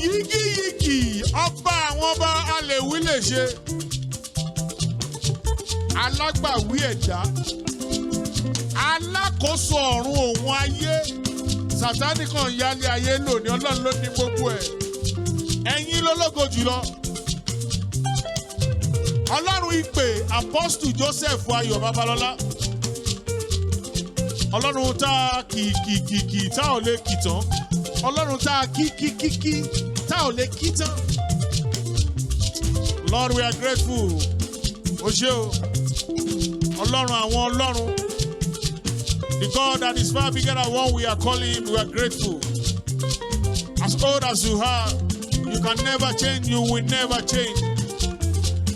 Òyígíyigì, ọba àwọn ọba, alèwí lè ṣe. Alágbàwí ẹ̀dá. Alákòóso ọ̀run òun ayé. Sàtánì kan yálé ayé lò ní, Ọlọ́run ló ní gbogbo ẹ̀. Ẹ̀yin lólógo jùlọ. Ọlọ́run ìpè Apostle Joseph Ayọ̀ Babalọ́lá. Ọlọ́run tá a kì kì kì kì tá ò lè kì tán. Ọlọ́run tá a kí kí kí kí tá ò lè kí tán. Lord, we are grateful. O ṣé o. Ọlọ́run àwọn ọlọ́run. The God that is far bigger than one we are calling him, we are grateful. As old as you are, you can never change, you will never change.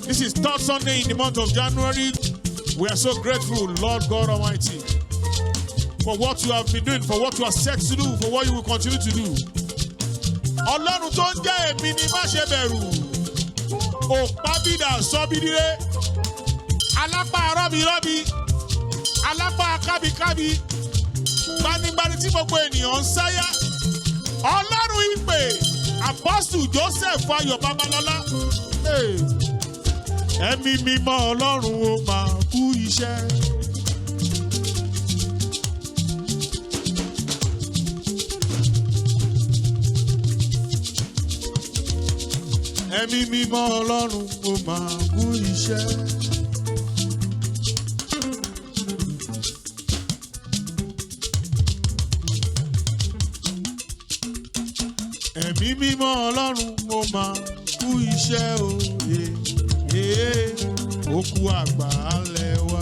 This is third Sunday in the month of January. We are so grateful, Lord God Almighty, for what you have been doing, for what you are set to do, for what you will continue to do. Ọlọ́run tó ń jẹ́ èmi ni má ṣe bẹ̀rù. Òpábídà sọ́bídíré. Alápá rọ́birọ́bi. Alápá kábíkábí. Gbanigbani tí gbogbo ènìyàn ń sáyà. Ọlọ́run ìpè Apostle Joseph Ayọ̀ Babalọ́lá. Hey. Ẹ̀mí mímọ́ Ọlọ́run, ó máa kú iṣẹ́. Ẹ̀mí mímọ́ Ọlọ́run, ó máa kú iṣẹ́. Ẹ̀mí mímọ́ Ọlọ́run, ó máa kú iṣẹ́ o. Ee, ó kú àgbà alẹ́ wa.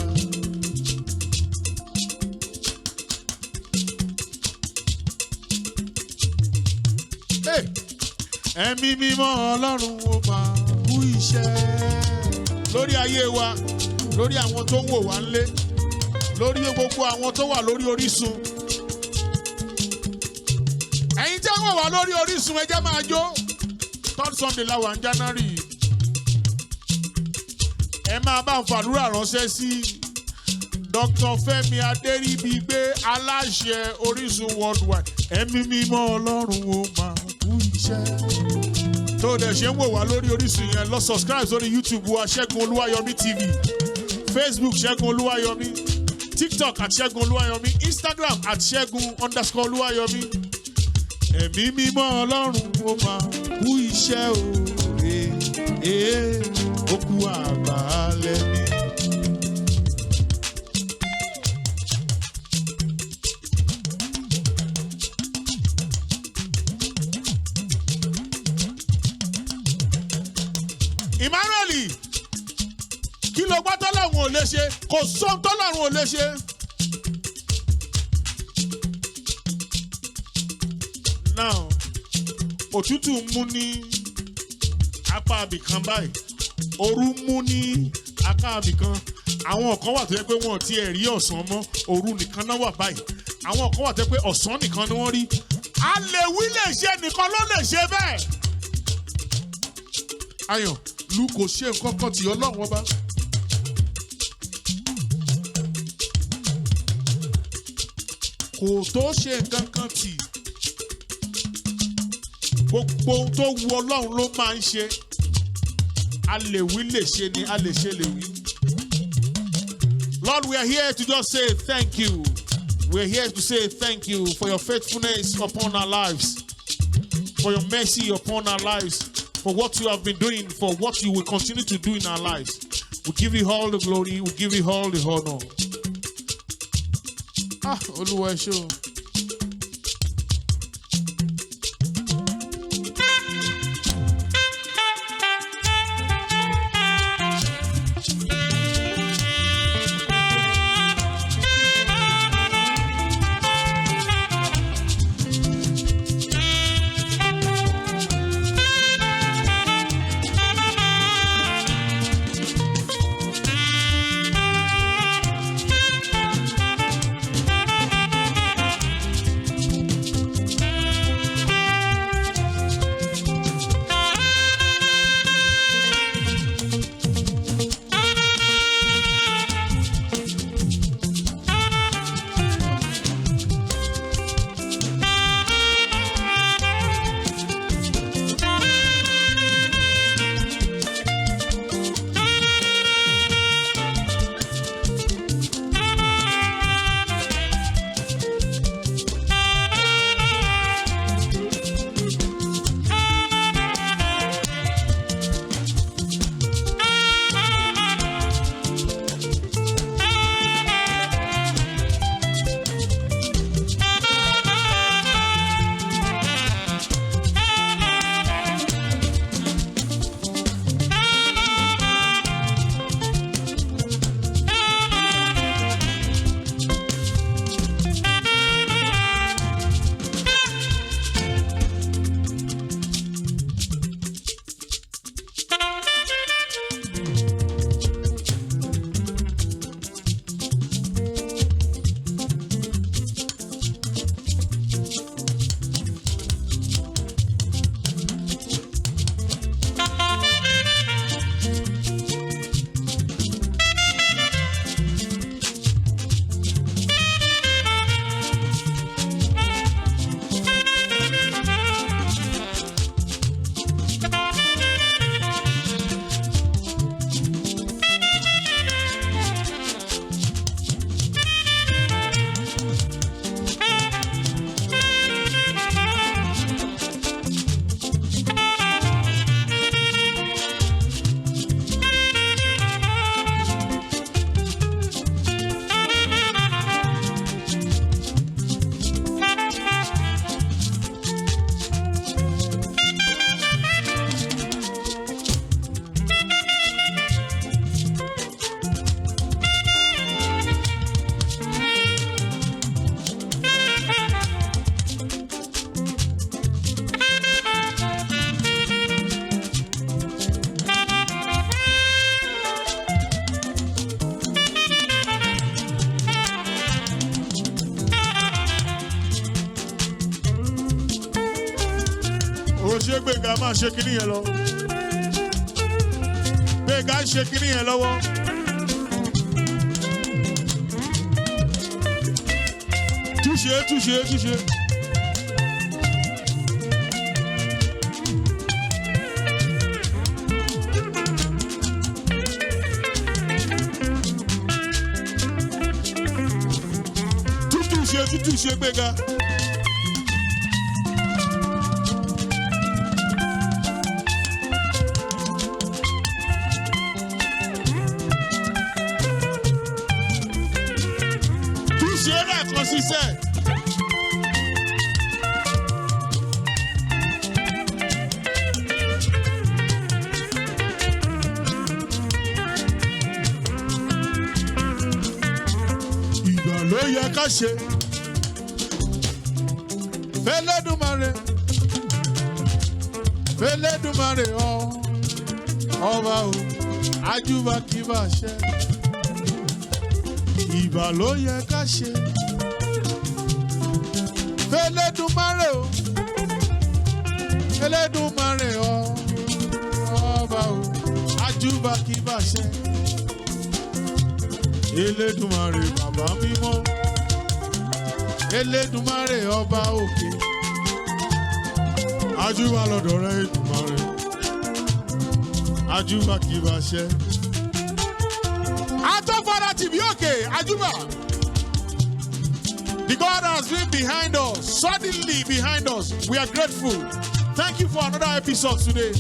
Hey! Ẹ̀mí mímọ́ Ọlọ́run, ó máa kú iṣẹ́. Lórí ayé wa, lórí àwọn tó ń wò wá ńlé, lórí gbogbo àwọn tó wà lórí Orísun. Ẹ̀yin tí wọ́n wà lórí Orísun, ẹ jẹ́ máa jó. Third Sunday la wà ní January. Ẹ máa bá ń fàdúrà ránṣẹ́ sí Dr. Fẹ́mi Adéríbigbé, aláṣẹ Orísun Worldwide. Ẹ̀mí mímọ́ Ọlọ́run, ó máa kú iṣẹ́. Tó o dẹ̀ ṣe ń wò wá lórí Orísun yẹn, lọ subscribe sórí YouTube wa, Ṣẹ́gun Olúwayọ̀mí TV, Facebook, Ṣẹ́gun Olúwayọ̀mí, TikTok @Ṣẹ́gunOlúwayọ̀mí, Instagram @Ṣẹ́gun_Olúwayọ̀mí. Ẹ̀mí mímọ́ Ọlọ́run, ó máa kú iṣẹ́ o. Ee, ó kú àgbà lẹ́mí. Emmanuel, kí ló gbọ́ tọ́lọ́run ò lè ṣe? Kò sóhun tọ́lọ́run ò lè ṣe. Now, òtútù ń mú ní apá abìkan báyìí, òru mú ní apá abìkan. Àwọn kan wà tó yẹ pé wọn ò tiẹ̀ rí ọ̀sán mọ́, òru nìkan náà wà báyìí. Àwọn kan wà tó yẹ pé ọ̀sán nìkan ni wọ́n rí. A lè wí lè ṣe nìkan ló lè ṣe bẹ́ẹ̀. Ayọ̀ lu kò ṣe nǹkan kan tí Ọlọ́run ọba. Kò tó ṣe nǹkan kan tì. Gbogbo ohun tó wu Ọlọ́run ló máa ń ṣe. A lè wí lè ṣe ni, a lè ṣe lè wí. Lord, we are here to just say thank you. We are here to say thank you for your faithfulness upon our lives, for your mercy upon our lives, for what you have been doing, for what you will continue to do in our lives. We give you all the glory, we give you all the honor. Ah, Olúwa, ẹ ṣé o. Ṣé Gbénga máa ṣe kinní yẹn lọ. Gbénga ń ṣe kinní yẹn lọ́wọ́. Túṣe túṣe túṣe. Tútù ṣe tútù ṣe Gbénga. Túṣe lẹ́ẹ̀kan ṣiṣẹ́. Ìgbà ló yẹ ká ṣe. Fẹ́lẹ́dùmarè, Fẹ́lẹ́dùmarè ọ, ọba o, ajúbà kí bá ṣe. Ìgbà ló yẹ ká ṣe. Fẹ́lẹ́dùmarè o, Fẹ́lẹ́dùmarè ọ, ọba o, ajúbà kí bá ṣe. Elédùmarè bàbá mímọ́, Elédùmarè ọba òkè, ajúbà lọ́dọ̀ rẹ Èdùmarè, ajúbà kì bá ṣe. Atọ́fara tìbí òkè, ajúbà. The God has been behind us, suddenly behind us. We are grateful. Thank you for another episode today.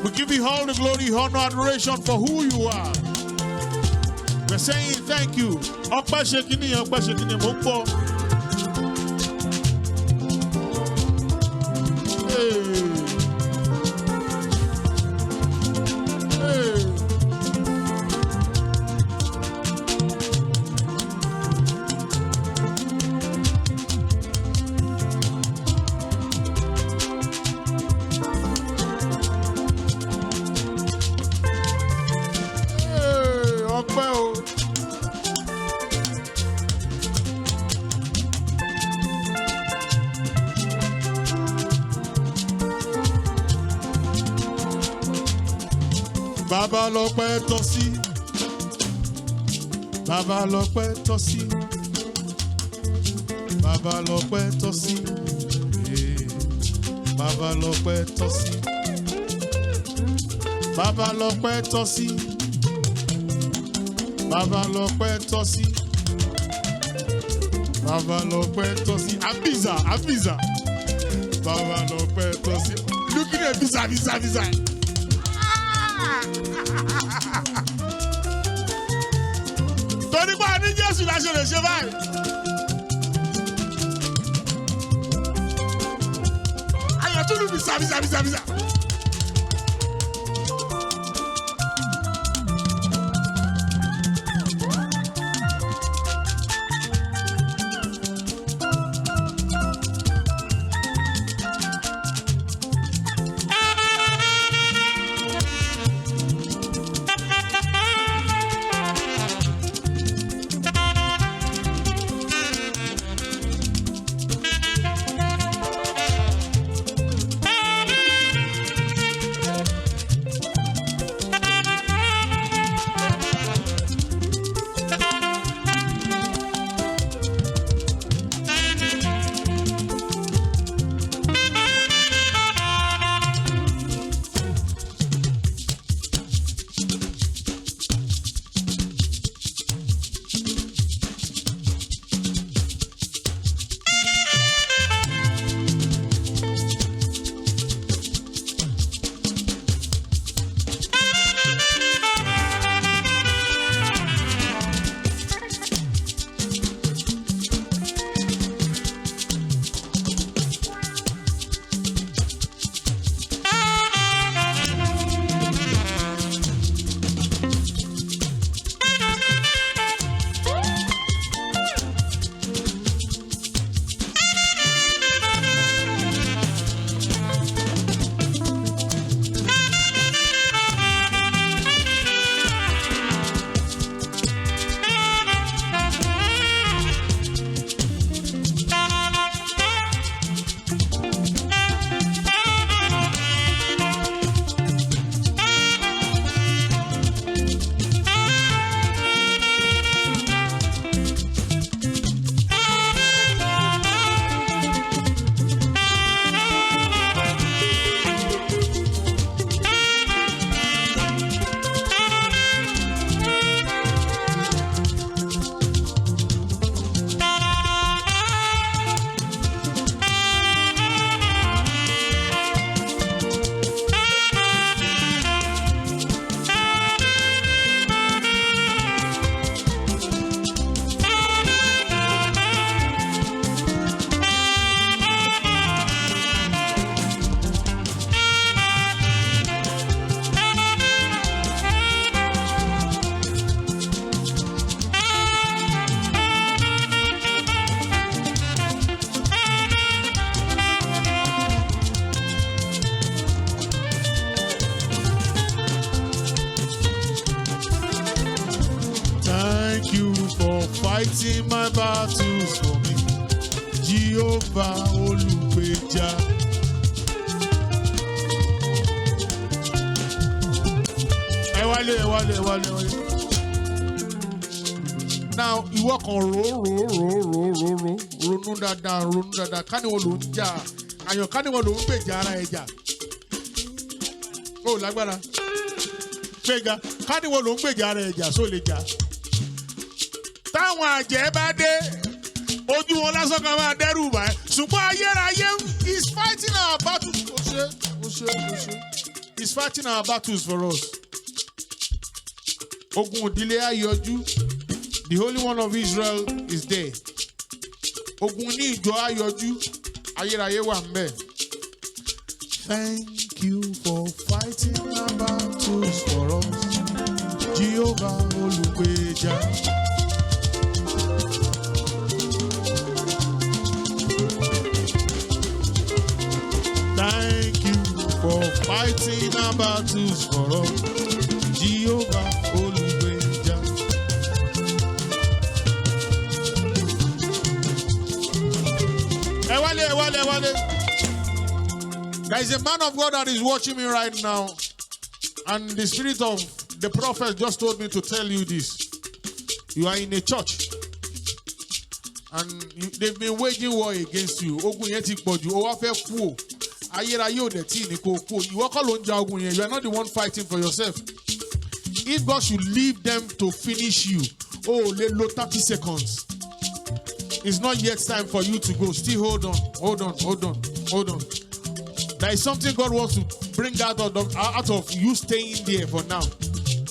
We give you all the glory, honor, adoration for who you are. We're saying thank you. Ọpẹ́ ṣe kíní yẹn, ọpẹ́ ṣe kíní yẹn, mò ń gbọ́. Hey. Hey. Hey, ọpẹ́ o. Bàbá lọ́pẹ́ tọ́ sí. Bàbá lọ́pẹ́ tọ́ sí. Bàbá lọ́pẹ́ tọ́ sí. Ee, Bàbá lọ́pẹ́ tọ́ sí. Bàbá lọ́pẹ́ tọ́ sí. Bàbá lọ́pẹ́ tọ́ sí. Bàbá lọ́pẹ́ tọ́ sí. Abiza, Abiza. Bàbá lọ́pẹ́ tọ́ sí. Looking at visa, visa, visa. Torí pé a ní Jésù la ṣe lè ṣe báyìí. Ayọ̀túndù visa, visa, visa, visa. battles for me. Jehovah olùgbèjà. Ẹ wálé, ẹ wálé, ẹ wálé, ẹ wálé. Now, ìwọ kan rò rò rò rò rò rò, ronú dáadáa, ronú dáadáa. Káníwọ̀ ló ń jà àyàn, káníwọ̀ ló ń gbèjà ara ẹ̀ jà. Ó lágbára. Gbéga, káníwọ̀ ló ń gbèjà ara ẹ̀ jà, só lè jà. Táwọn àjẹ́ bá dé, ojú wọn lásán kan máa dẹ́rù bà ẹ́. Ṣùgbọ́n ayérayé is fighting our battles. Ó ṣe, ó ṣe, ó ṣe. Is fighting our battles for us. Ogun ìdílé á yọjú. The Holy One of Israel is there. Ogun ní ìjọ á yọjú. Ayérayé wà ńbẹ̀. Thank you for fighting our battles for us. Jehovah olùgbèjà. Thank you for fighting our battles for us. Jehovah olùgbèjà. Ẹ wálé, ẹ wálé, ẹ wálé. There is a man of God that is watching me right now. And the spirit of the prophet just told me to tell you this. You are in a church. And they've been waging war against you. Ogun yẹn ti pọ̀ jù, ó wá fẹ́ kú o. Ayérayé ò dẹ̀ tí ní kó kú o. Ìwọ kọ́ ló ń ja ogun yẹn. You are not the one fighting for yourself. If God should leave them to finish you, o ò lè lo 30 seconds. It's not yet time for you to go. Still hold on, hold on, hold on, hold on. There is something God wants to bring out of you staying there for now.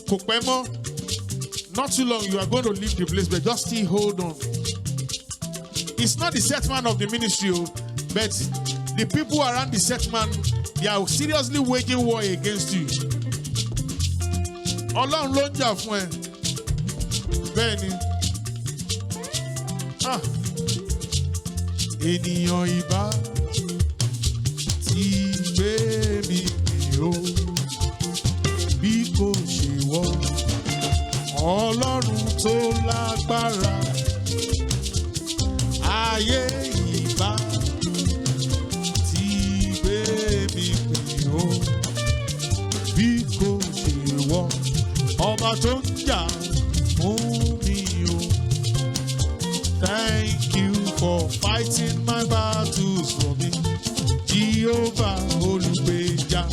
Kò pẹ́ mọ́. Not too long, you are going to leave the place, but just still hold on. It's not the set man of the ministry, oh, but the people around the set man, they are seriously waging war against you. Ọlọ́run ló ń jà fún ẹ. Bẹ́ẹ̀ ni. Ah. Ènìyàn ìbá ti gbé mi mì o bí kò ṣe wọ́. Ọlọ́run tó lágbára, ayé ìbá ti gbé mi mì o bí kò ṣe wọ́. Ọba tó ń jà fún mi o. Thank you for fighting my battles for me. Jehovah olùgbèjà.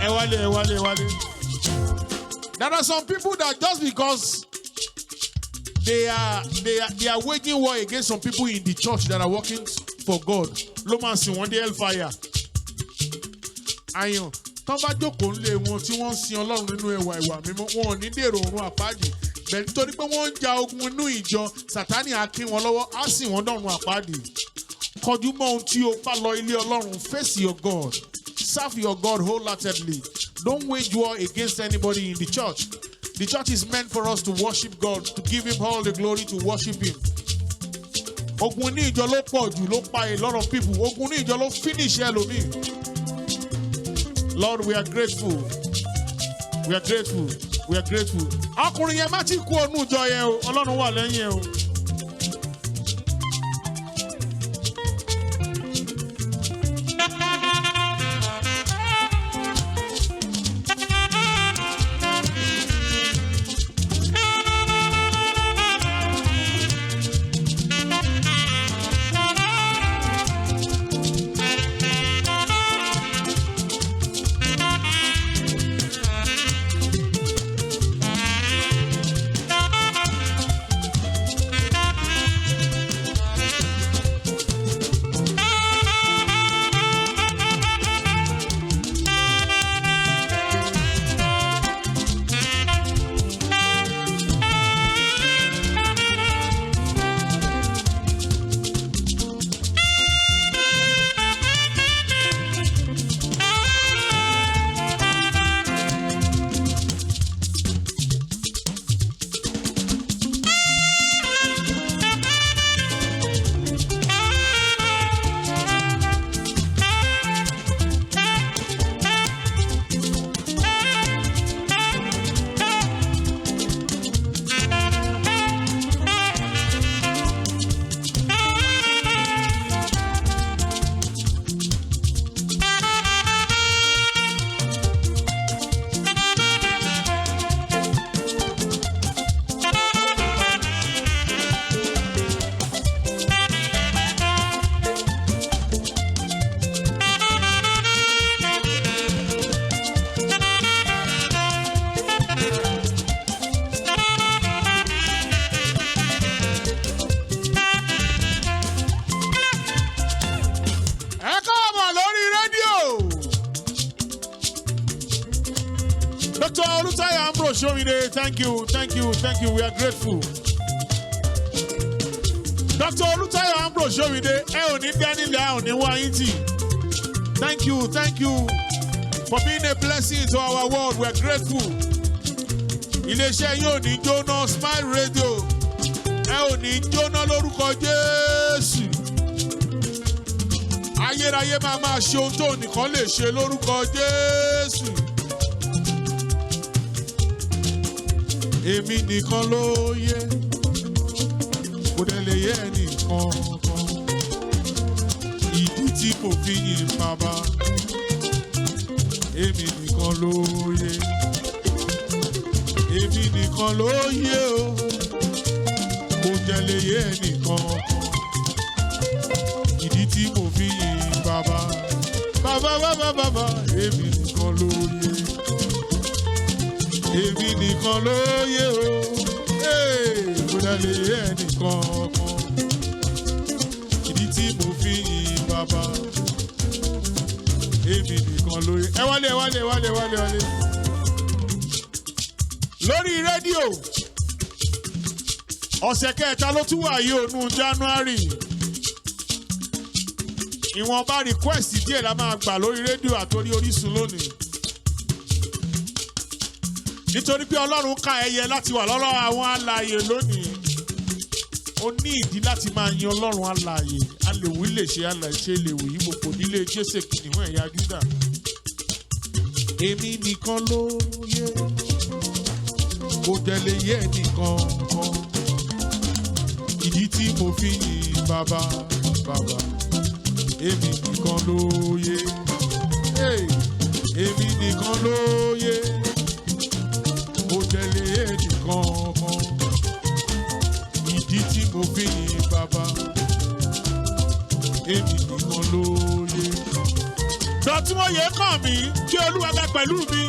Ẹ wálé, ẹ wálé, ẹ wálé. There are some people that just because they are waging war against some people in the church that are working for God, ló máa sìn wọ́n dé hellfire. Àyàn tán bá jókòó ńlé wọn tí wọ́n ń sin Ọlọ́run nínú ẹwà ìwà mímọ́, wọn ò ní dèrò ọ̀run àpáàdì. Bẹ́ẹ̀ nítorí pé wọ́n ń ja ogun inú ìjọ, Sátánì á kí wọn lọ́wọ́, á sì wọ́n dọ̀run àpáàdì. Kọjú mọ́ ohun tí o bá lọ ilé Ọlọ́run. Face your God. Serve your God wholeheartedly. Don't wage war against anybody in the church. The church is meant for us to worship God, to give him all the glory, to worship him. Ogun ní ìjọ ló pọ̀ jù, ló pa a lot of people. Ogun ní ìjọ ló finish ẹlòmíì. Lord, we are grateful. We are grateful. We are grateful. Ọkùnrin yẹn, má ti kú ọnú ìjọ yẹn o. Ọlọ́run wà lẹ́yìn ẹ o. Dr. Olutayo Ambrose Somide, thank you, thank you, thank you. We are grateful. Dr. Olutayo Ambrose Somide, ẹ ò ní dẹ́nilẹ̀, a ò ní wá yín tì. Thank you, thank you for being a blessing to our world. We are grateful. Iléeṣẹ́ yóò ní jóná. Smile Radio, ẹ ò ní jóná lórúkọ Jésù. Ayérayé máa máa ṣe ohun tó nìkan lè ṣe lórúkọ Jésù. Èmi nìkan ló yé, kò dẹ̀ lè yé ẹnìkan kan. Ìdí tí mo fi yìn bàbá, èmi nìkan ló yé. Èmi nìkan ló yé o, kò dẹ̀ lè yé ẹnìkan kan. Ìdí tí mo fi yìn bàbá, bàbá bàbá bàbá, èmi nìkan ló yé. Èmi nìkan ló yé o, kò dẹ̀ lè yé ẹnìkan kan. Ìdí tí mo fi yìn bàbá, èmi nìkan ló yé. Ẹ wálé, ẹ wálé, ẹ wálé, ẹ wálé, ẹ wálé. Lórí rédíò, ọ̀sẹ̀ kẹta ló tún wà yìí ònú January. Ìwọ̀nba request díẹ̀ la máa gbà lórí rédíò àtòrí Orísun lónìí, nítorí pé Ọlọ́run ká ẹyẹ láti wà lọ́lọ́ àwọn alààyè lónìí. Ó ní ìdí láti máa yin Ọlọ́run alààyè. Alèwí lè ṣe, alàìṣe lè wí, gbogbo nílé Jésè, kìnìún ẹ̀yà Júdà. Èmi nìkan ló yé, kò tẹ̀lé yé ẹnìkan kan. Ìdí tí mo fi yin bàbá bàbá, èmi nìkan ló yé. Hey! Èmi nìkan ló yé, kò tẹ̀lé ẹnìkan kan. Ìdí tí mo fi yin bàbá, èmi nìkan ló yé. Dọ̀tún oyè kàn mí kí Olúwa bẹ pẹ̀lú mi.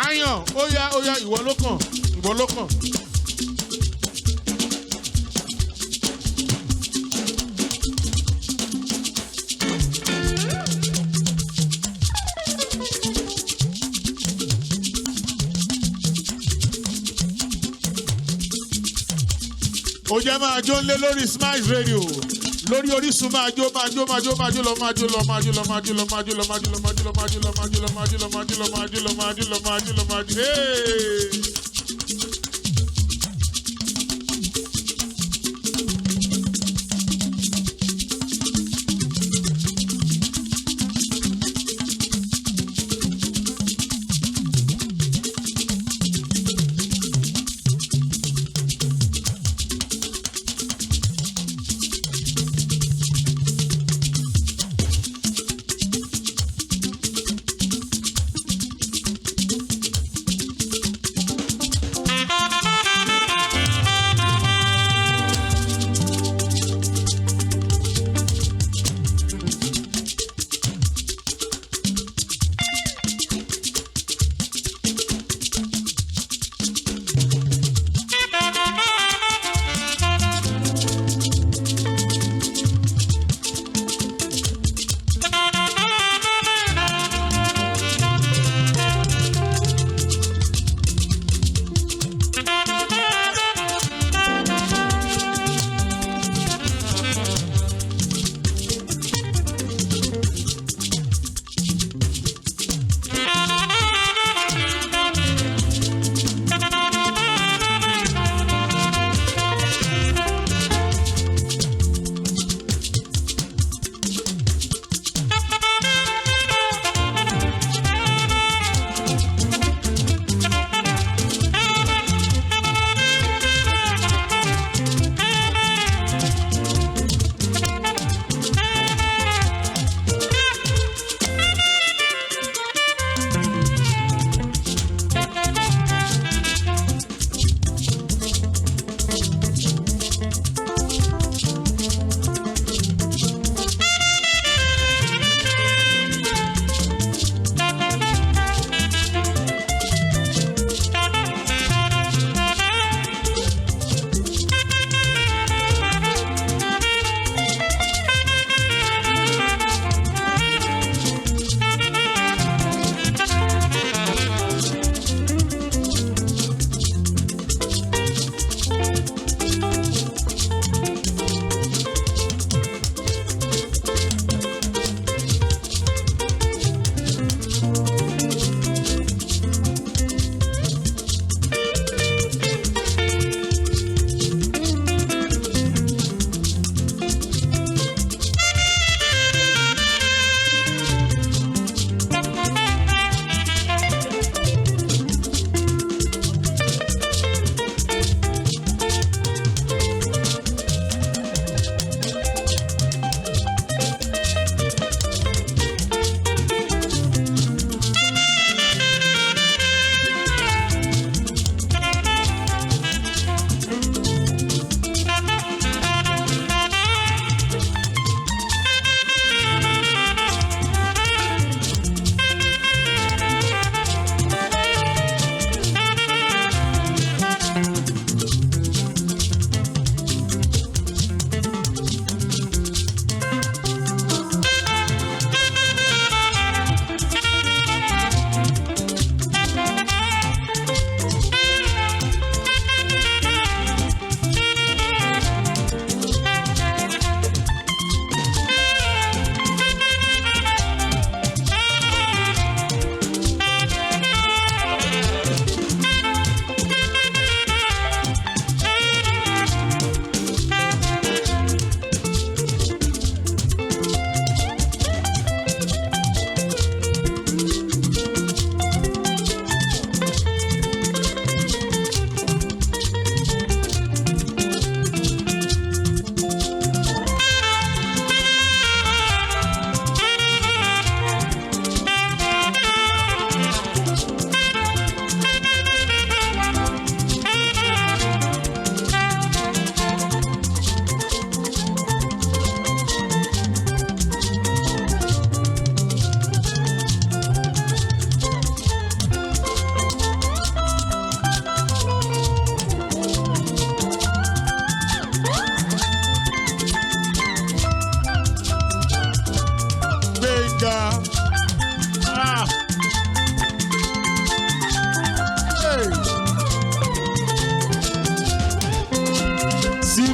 Ayan, ó yá, ó yá, ìwọ ló kàn, ìwọ ló kàn. Ó jẹ́ máa jó ńlé lórí Smile Radio, lórí Orísun. Máa jó, máa jó, máa jó, máa jó lọ, máa jó lọ, máa jó lọ, máa jó lọ, máa jó lọ, máa jó lọ, máa jó lọ, máa jó lọ, máa jó lọ, máa jó lọ, máa jó lọ, máa jó lọ, máa jó lọ, máa jó lọ, máa jó. Hey!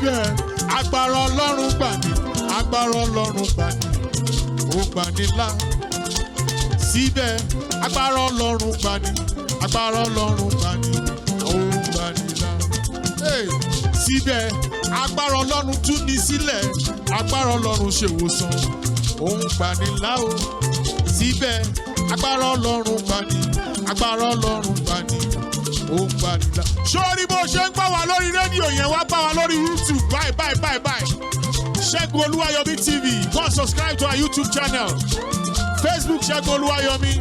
Síbẹ̀ agbára Ọlọ́run gbà ní, agbára Ọlọ́run gbà ní, ó gbà ní là. Síbẹ̀ agbára Ọlọ́run gbà ní, agbára Ọlọ́run gbà ní, ó gbà ní là. Hey! Síbẹ̀ agbára Ọlọ́run tú ni sílẹ̀, agbára Ọlọ́run ṣèwòsàn, òun gbà ní là o. Síbẹ̀ agbára Ọlọ́run gbà ní, agbára Ọlọ́run gbà ní, òun gbà ní là. Sórí bó ṣe ń gbà wá lórí rédíò yẹn, wá bá wa lórí YouTube báyìí báyìí báyìí báyìí. Ṣẹ́gun Olúwayọ̀mí TV, go and subscribe to our YouTube channel. Facebook, Ṣẹ́gun Olúwayọ̀mí,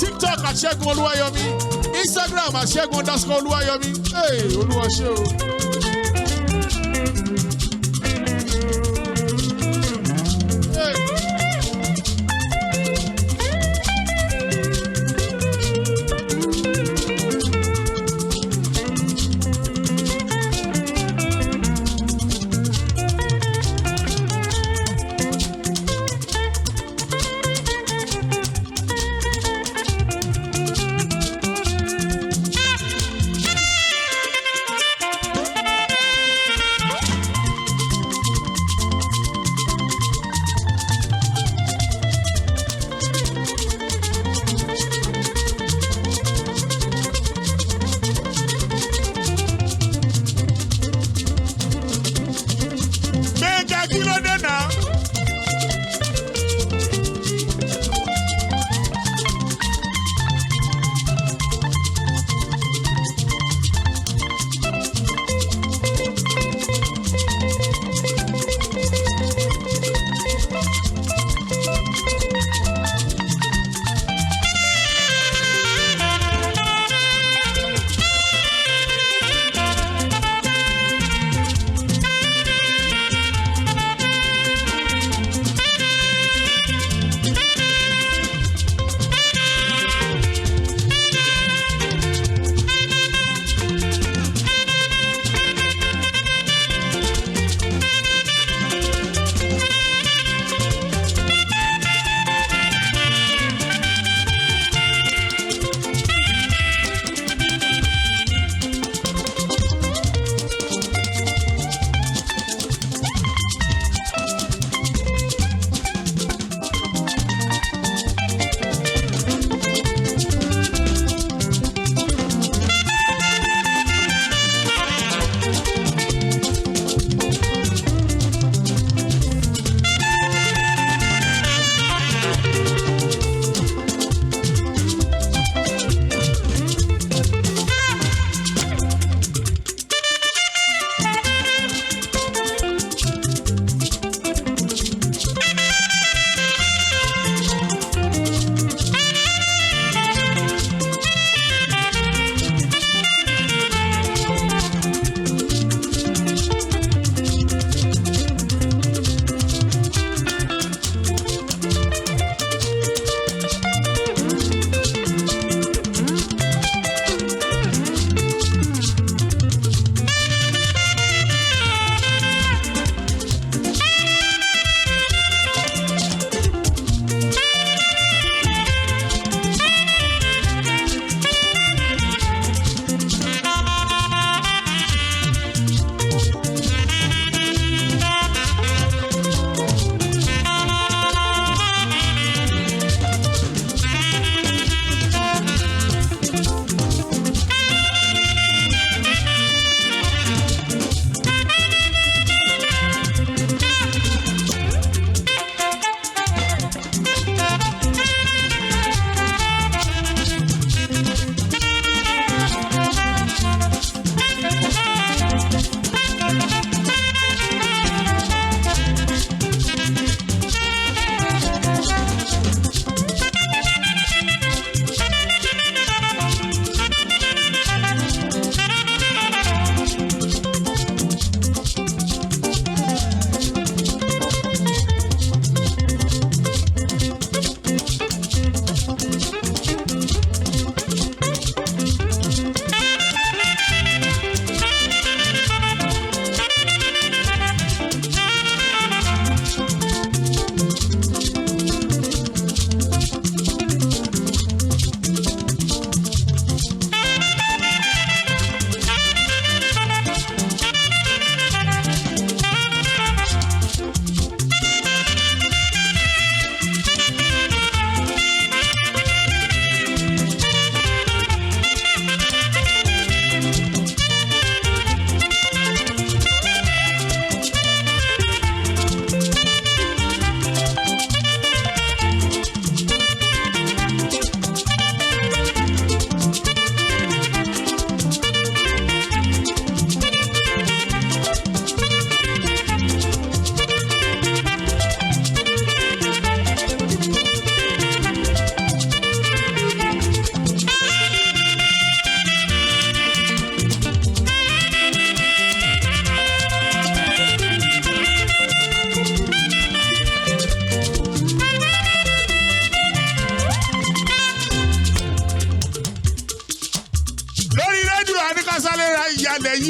TikTok @Ṣẹ́gunOlúwayọ̀mí, Instagram @Ṣẹ́gun_Olúwayọ̀mí. Hey, Olúwa ṣé o. Hey.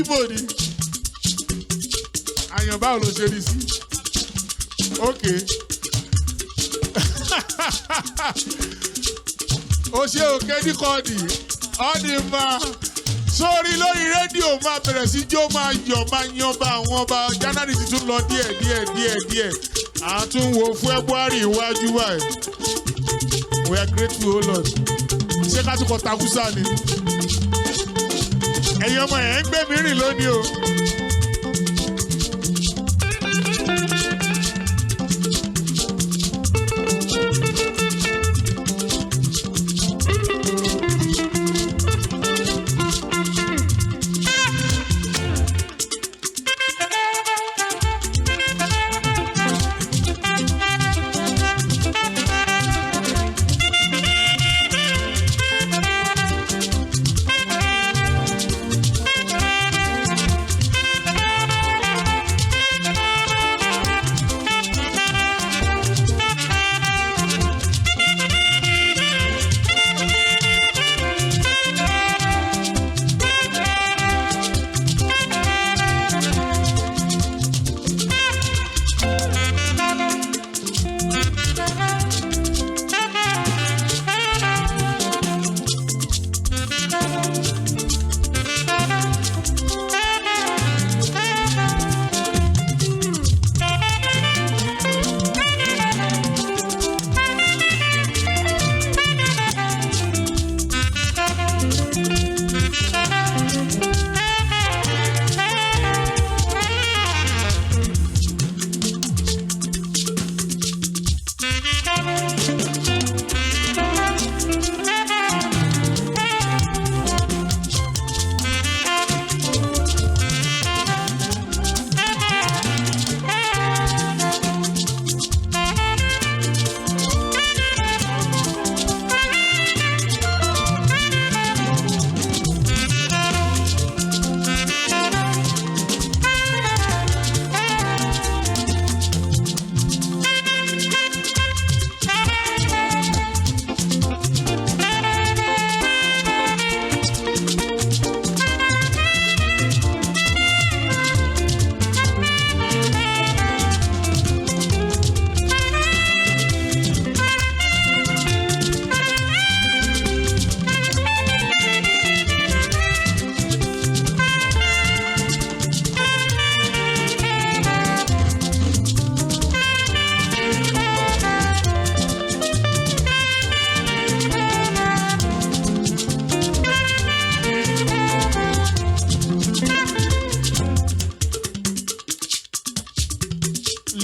Ibo ni àyàn, báwo ló ṣe rí sí? Ok, o ṣe òkè ní kọ́ọ̀dì ọ́nì máa sórí lórí rédíò, máa bẹ̀rẹ̀ sí jó, máa yọ̀, máa yan bá àwọn ọba. January ti tún lọ díẹ̀ díẹ̀ díẹ̀ díẹ̀, à ń tún wo February iwájú báyìí. We are grateful, O Lord. Ṣé ká tún kọ takusa ni? Ẹ̀yin ọmọ ẹ̀ ń gbé mi rìn lónìí o.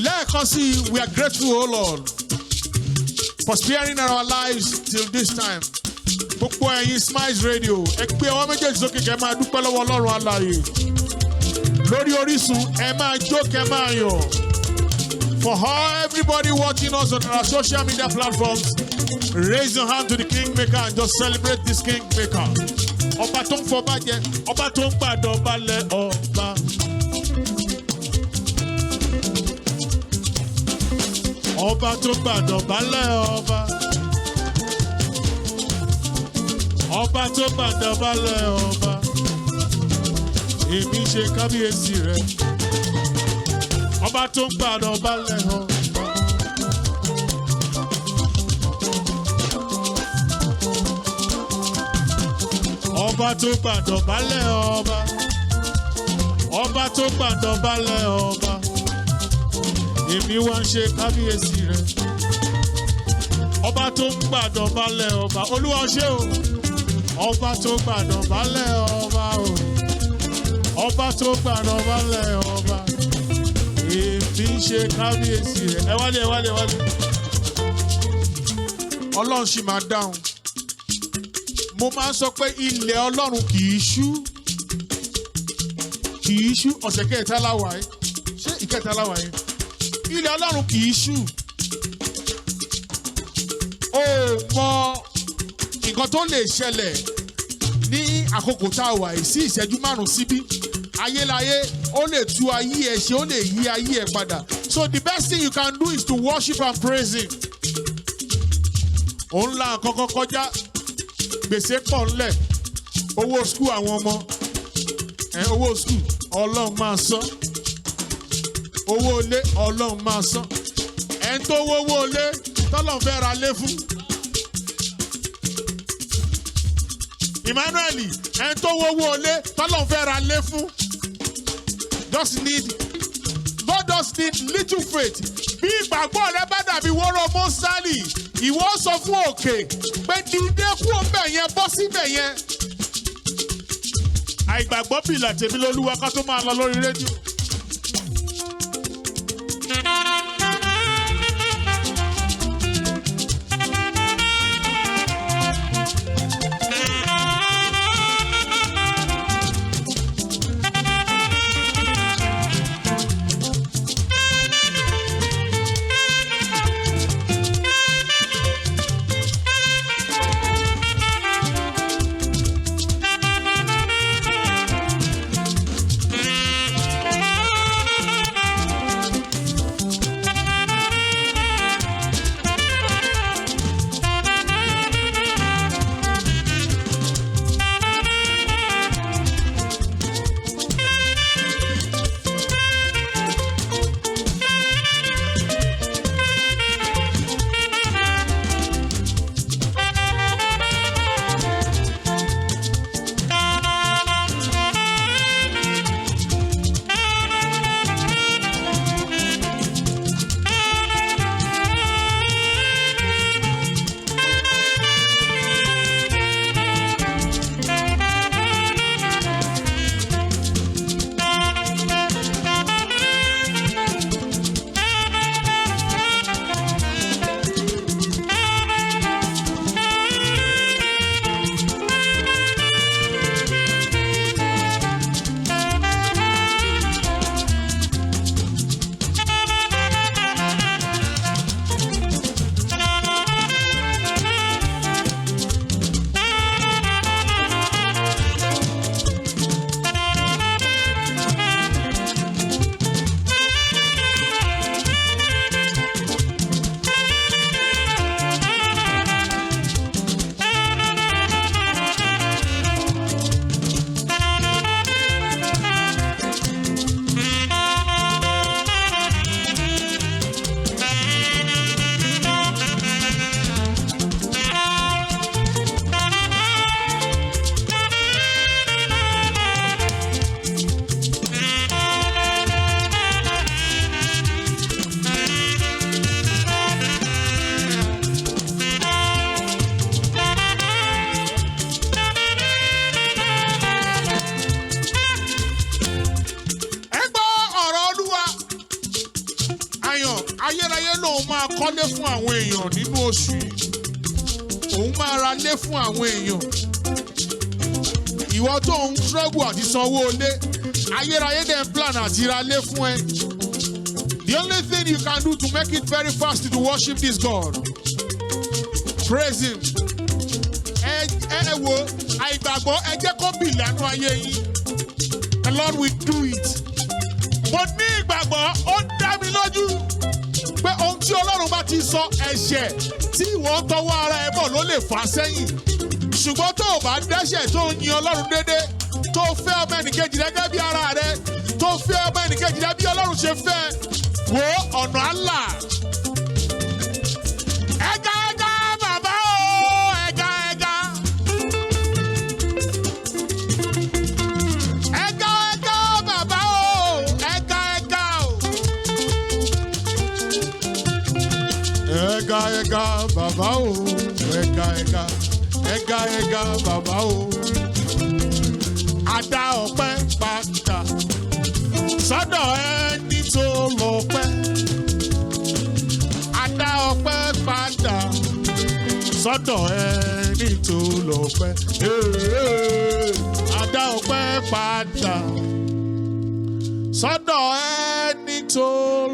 Lẹ́ẹ̀kan sí i, we are grateful, O Lord, for sparing our lives till this time. Gbogbo ẹ̀yin Smiles Radio, ẹ gbé ọwọ́ méjèèjì sókè, kẹ́ máa dúpẹ́ lọ́wọ́ Ọlọ́run alààyè. Lórí Orísun, ẹ máa jó, kẹ́ máa yọ̀. For all everybody watching us on our social media platforms, raise your hand to the Kingmaker and just celebrate this Kingmaker. Ọba tó ń fọba jẹ, ọba tó ń gbàdọ̀balẹ̀ ọba. Ọba tó gbàdọ̀balẹ̀ ọba. Ọba tó gbàdọ̀balẹ̀ ọba. Èmi ṣe kábíyèsí rẹ̀. Ọba tó ń gbàdọ̀balẹ̀ ọba. Ọba tó gbàdọ̀balẹ̀ ọba. Ọba tó gbàdọ̀balẹ̀ ọba. Èmi wá ń ṣe kábíyèsí rẹ̀. Ọba tó ń gbàdọ̀balẹ̀ ọba. Olúwa, ṣé o. Ọba tó gbàdọ̀balẹ̀ ọba o. Ọba tó gbàdọ̀balẹ̀ ọba. Èmi ń ṣe kábíyèsí rẹ̀. Ẹ wálé, ẹ wálé, ẹ wálé. Ọlọ́run sì máa dáhùn. Mo máa ń sọ pé ilẹ̀ Ọlọ́run kì í ṣú, kì í ṣú. Ọ̀sẹ̀ kẹta láwàá yìí, ṣé ìkẹta láwàá yìí? Ilẹ̀ Ọlọ́run kì í ṣú. O mọ nǹkan tó lè ṣẹlẹ̀ ní àkókò tá a wà yìí sí ìṣẹ́jú 5 síbí. Ayélayé ó lè tú ayé ẹ ṣe, ó lè yí ayé ẹ padà. So the best thing you can do is to worship and praise him. Òun la nǹkan kan kọjá, gbèsè pọ̀ ńlẹ̀, owó school àwọn ọmọ. Ẹ owó school, Ọlọ́run máa san. Owó ilé, Ọlọ́run máa san. Ẹ̀ ń tó wówó ilé tọ́lọ́run fẹ́ ra lé fún. Emmanuel, ẹ̀ ń tó wówó ilé tọ́lọ́run fẹ́ ra lé fún. Just need God just need little faith. Bí ìgbàgbọ́ rẹ bá dàbí wóró mọ́sálì, ìwọ sọ fún òkè pé dìde kúrò ńbẹ̀ yẹn, bọ́ síbẹ̀ yẹn. Àìgbàgbọ́ bìlà tèmi lolúwa ká tó máa lọ lórí rédíò. Ẹ gbọ́ ọ̀rọ̀ Olúwa. Ayọ̀ ayérayé lòun máa kọ́lé fún àwọn èèyàn nínú oṣù yìí. Òun máa ra lé fún àwọn èèyàn. Ìwọ tó ń struggle àti sanwó ilé, ayérayé dẹ̀ ń plan àti ra lé fún ẹ. The only thing you can do to make it very fast is to worship this God. Praise him. Ẹ wo àìgbàgbọ́, ẹ jẹ́ kó bì lánú ayé yín. The Lord will do it. Mo ní ìgbàgbọ́, ó dá mi lójú pé ohun tí Ọlọ́run bá ti sọ, ẹ̀ṣẹ̀ tí ìwọ ń tọwọ́ ara ẹ bọ̀ ló lè fà á sẹ́yìn. Ṣùgbọ́n tó o bá dẹ́ṣẹ̀, tó ń yin Ọlọ́run dédé, tó o fẹ́ ọmọ ẹnìkejì rẹ gẹ́gẹ́ bí ara rẹ, tó o fẹ́ ọmọ ẹnìkejì rẹ bí Ọlọ́run ṣe fẹ́, wo ọ̀nà àlà. Ẹ̀ga ẹ̀ga bàbá o, ẹ̀ga ẹ̀ga. Ẹ̀ga ẹ̀ga bàbá o, ẹ̀ga ẹ̀ga o. Ẹ̀ga ẹ̀ga bàbá o, ẹ̀ga ẹ̀ga. Ẹ̀ga ẹ̀ga bàbá o. A dá ọpẹ́ padà sọ́dọ̀ ẹni tó lọ́pẹ́. A dá ọpẹ́ padà sọ́dọ̀ ẹni tó lọ́pẹ́. A dá ọpẹ́ padà sọ́dọ̀ ẹni tó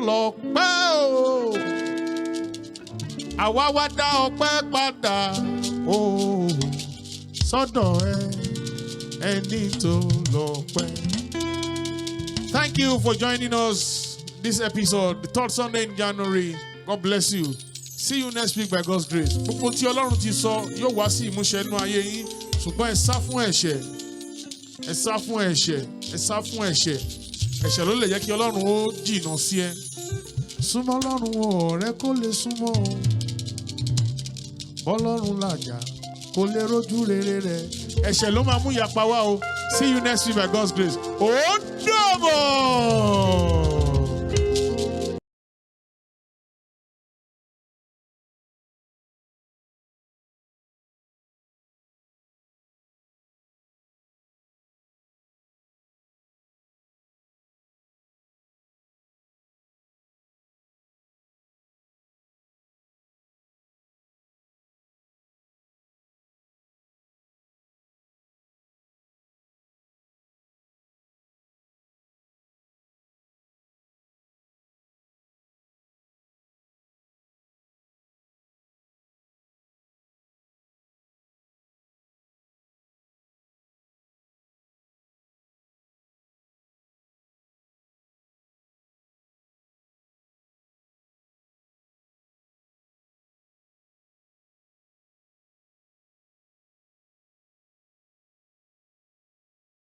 lọ́pẹ́ o. Àwa wá dá ọpẹ́ padà o sọ́dọ̀ ẹni tó lọ́pẹ́. Thank you for joining us this episode, the third Sunday in January. God bless you. See you next week by God's grace. Gbogbo tí Ọlọ́run ti sọ yóò wá sí ìmúṣẹ inú ayé yín, ṣùgbọ́n ẹ sá fún ẹ̀ṣẹ̀. Ẹ sá fún ẹ̀ṣẹ̀, ẹ sá fún ẹ̀ṣẹ̀. Ẹ̀ṣẹ̀ ló lè jẹ́ kí Ọlọ́run ó jìnnà sí ẹ. Súnmọ́ Ọlọ́run o, ọ̀rẹ́, kó lè súnmọ́ o. Bọ́lọ́run làjà kó lè rójú rere rẹ̀. Ẹ̀ṣẹ̀ ló máa mú ìyapa wá o. See you next week by God's grace. Ó dàbọ̀.